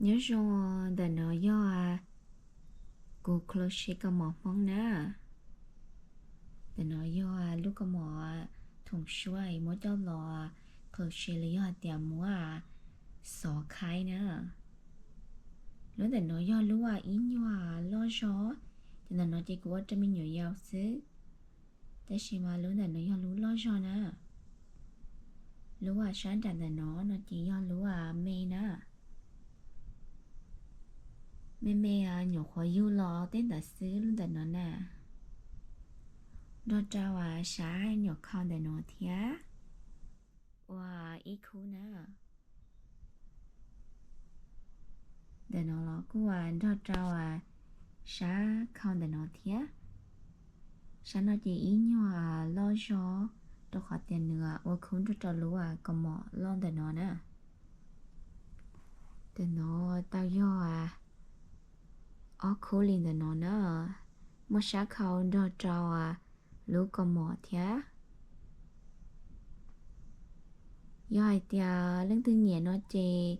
Nyob zoo, ntawm no yog kuv crochet kaus mom Hmoob na. Ntawm no yog lub kaus mom thoom suab muab coj los crochet los yog hais tias muab xov khaib na. Lub ntawm no yog lub ib nyuag loj zog, ces ntawm no ces kuv ua rau me nyuam yaus xwb. Tab sis mas lub ntawm no yog lub loj zog na. Lub sab nram ntawm no no ces yog lub me na. Me me nyuam qhuav yug los tej ntawd xwb lub ntawm no na. Nrog rau sab nyuam khau ntawm no thiab, ua ib khub na. Ntawm no los kuj nrog rau sab khau ntawm no thiab. Sab no ces ib nyuag loj zog, rau qhov tias nws ua khub nrog rau lub kaus mom loj ntawm no na. Ntawm no tau yog ob khub li ntawm no na, muaj sab khau nrog rau lub kaus mom thiab. Yog hais tias leej twg nyiam no ces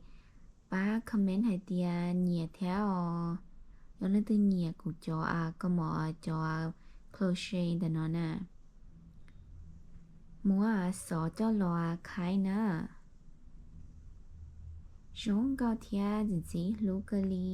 pab comment hais tias nyiam thiab os. Yog leej twg nyiam kuv cov kaus mom, cov crochet ntawm no na, muab xov coj los khaib na. Zoo nkauj thiab ntxim ntxim hlub kawg li.